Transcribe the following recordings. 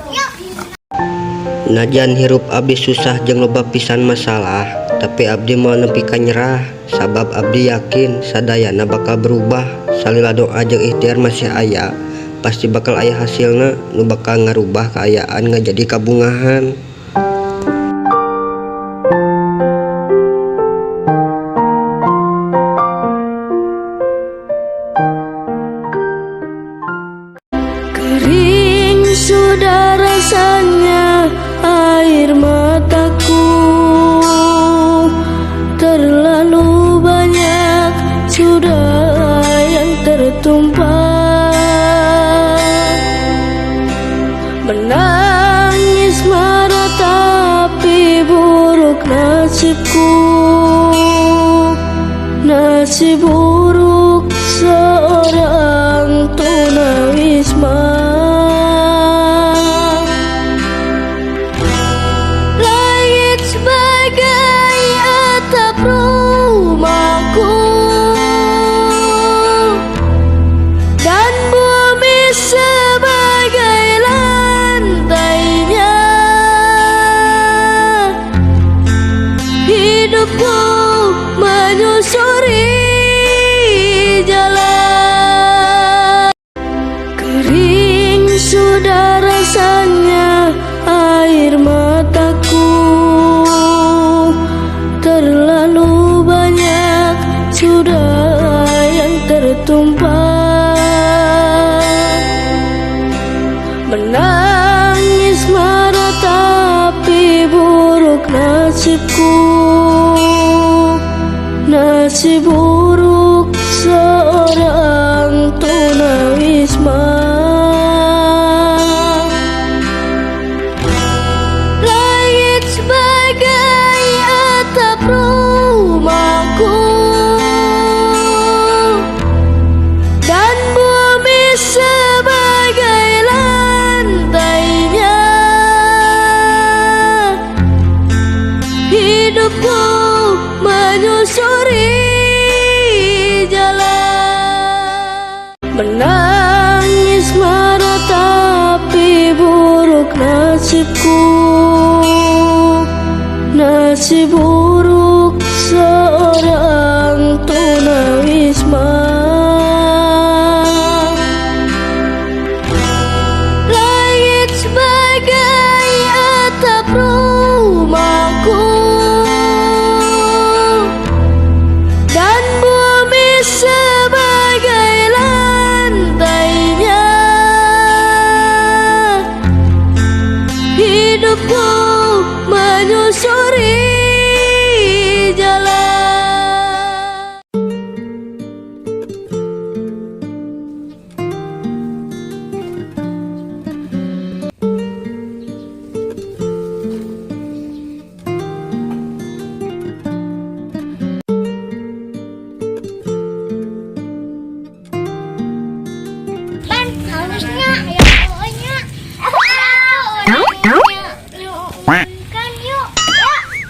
Yuk. Najan hirup abdi susah jeung loba pisan masalah, tapi abdi moal nepi ka nyerah, sabab abdi yakin sadayana bakal berubah. Salila doa jeung ikhtiar masih aya, pasti bakal aya hasilna nu bakal ngarubah kaayaan ngajadi kabungahan. Kering sudah rasanya air mataku. Terlalu banyak sudah yang tertumpah. Menangis meratapi buruk nasibku. Nasib buruk seorang tunawisma. Langit sebagai atap rumahku dan bumi sebagai lantainya. Hidupku menyusuri jalan. Kering sudah rasanya air mataku. Terlalu banyak sudah yang tertumpah. Menangis meratapi buruk nasibku. Nasib buruk seorang tunawisma. Langit sebagai atap rumahku dan bumi sebagai lantainya. Hidupku menyusuri jalan. Menangis meratapi buruk nasibku. Nasib buruk seorang tunawisma. Langit sebagai atap rumahku dan bumi sebagai lantainya. Hidupku menyusuri jalan. Pan halusnya ya pokoknya. Kan yuk. Yuk.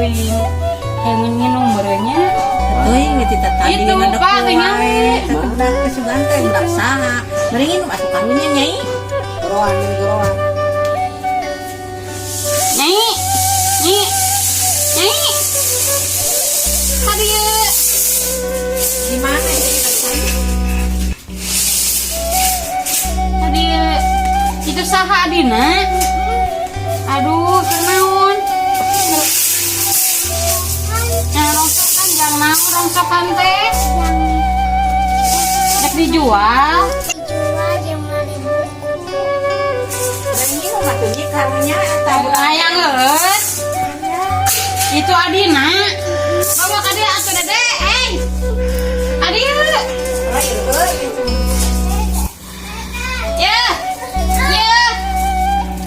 teuing. Hayang nginum meureun nya. Teuing ti tadi Itu, ngadek Pak, wae. Tingali. Tetep budak kesugan teh budak saha. Mari nginum atuh karunya, Nyai. Goroan, goroan. Nyai. Nyai. Nyai. Kadieu. Di mana ini teh? Kadieu. Itu saha adina? Aduh, keur naon? Yang rongsokan, jang naon rongsokan teh? Rek dijual. Dijual jeung meuli buku. Mari nginum atuh, Nyi, karunya eta budak. Hayang geus. Itu adina. Bawa ka dieu atuh, Dede. Eh. Adieu. Ya. Ya.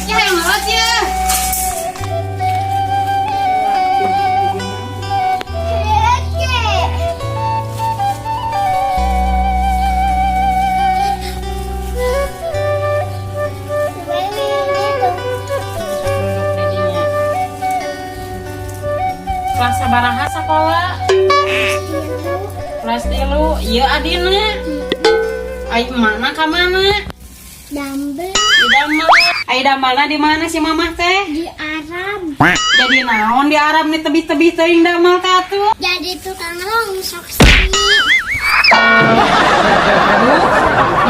Ya hayang ngelos ya. Duduk dedinya. Kelas sabaraha sekolah? Kelas 3. Ieu adina. Ai mana ka mana? Damel. Di damel. Ai damelna di mana si mamah teh? Di Arab. Jadi naon di Arab nih tebih-tebih teuing damel teh atuh? Jadi tukang rongsok sini. Aduh,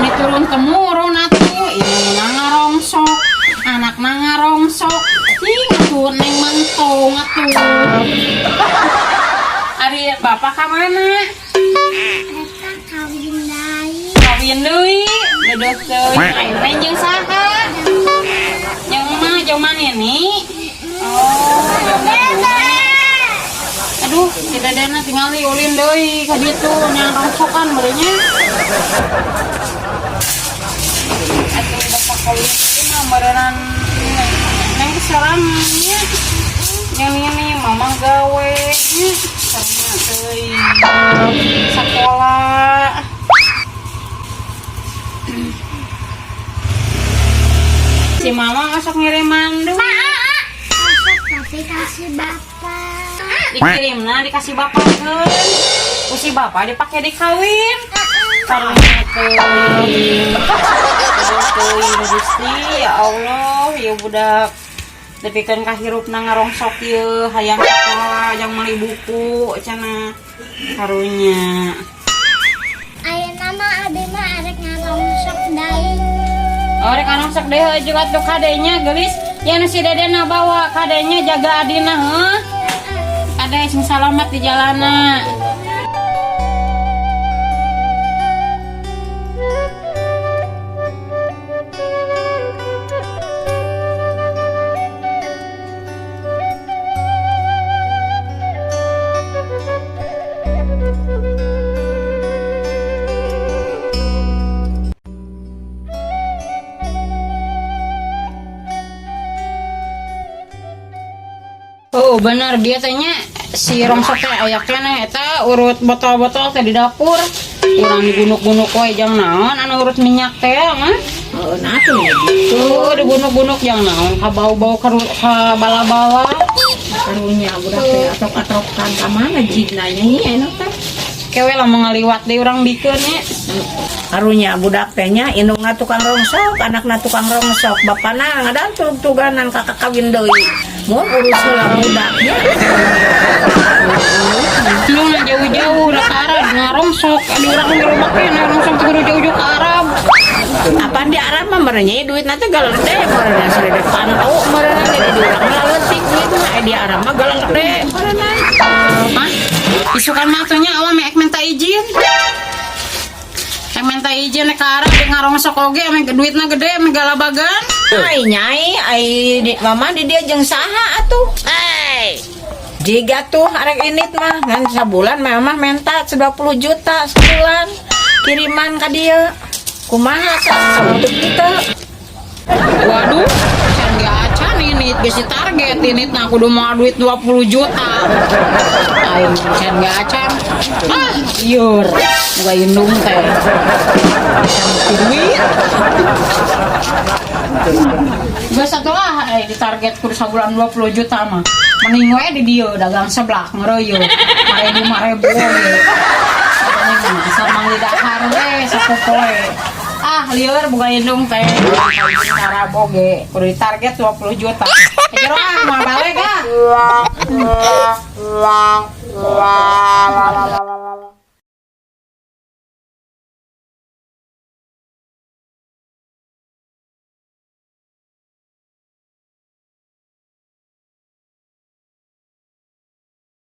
ini turun temurun atuh. Ini ngarongsok, anakna ngarongsok. Ih, atuh neng mentong atuh. Ari bapak ka mana? Eta kawin deui. Kawin deui, deudeuh teuing. Ai neng jeung saha? Jeung mah jeung mana ini? Oh, jeung mana? Aduh, si dedena tinggal ulin deui ka ditu nya rongsokan meureunnya. Atuh bapak kawin itu mah meureunnan neng serangnya. Yang ini mama gawe nya sama teuing sekolah. Si mama masuk ngiriman duit. Masuk tapi kasih bapak. Dikirim nah dikasih bapak kan. Ku si bapak dipakai dikawin. Karunya teuing. Aduh teuing Gusti ya Allah ya budak. Depikeun ka hirupna ngarongsok ieu hayang sekolah hayang meuli buku cenah karunya. Ayeuna mah abi mah arek ngarongsok deui. Oh, rek ngarongsok deui juga tuh kadenya geulis. Ya nu si dedena bawa kadenya jaga adina heuh. Kade sing salamat di jalana. Oh bener dia tanya si rongsok teh aya keneh eta urut botol-botol teh di dapur. Urang digunuk-gunuk we jang naon anu urut minyak teh mah. Oh, nah tuh ya gitu. Tuh digunuk-gunuk jang naon ka bau-bau ka bala-bala. Karunya budak teh atrok-atrokan ka mana jigna nya ieu enak teh. Kewe lamun ngaliwat deui urang bikeun nya. Karunya budak teh nya indungna tukang rongsok, anakna tukang rongsok, bapana ngadan tug-tuganan kakak kawin deui. Mun urus heula budaknya. Lu na jauh-jauh udah ke Arab ngarongsok. Aduh urang di rumah keneh rongsok teh kudu jauh-jauh ke Arab. Apaan di Arab mah merenya duit nanti galede merenya serede pantu merenya jadi di urang mah leutik duitna di Arab mah galede merenya. Hah? Isukan mah atuh nya awak mek minta izin. Mek minta izin ke Arab di ngarongsok oge ame duitna gede ame galabagan. Ai nyai ai di, mama di dia jeung saha atuh. Ai. Jiga tuh arek init mah ngan sabulan mama menta 20 juta sebulan kiriman ka dieu. Kumaha sautuk kitu. Waduh, can ge acan ini geus target ini nah kudu mau duit 20 juta. Aing can ge acan. Ah, ieur. Boga indung teh. Can duit. Geus atuh ah, di target kudu sabulan 20 juta mah. Mending we di dieu dagang seblak ngeureuyeut. Marebu marebu we. Mending mah asal mang didahar we sapopoe. Ah, lieur boga indung teh. Cara boge kudu ditarget 20 juta. Jero ah, moal balik ah.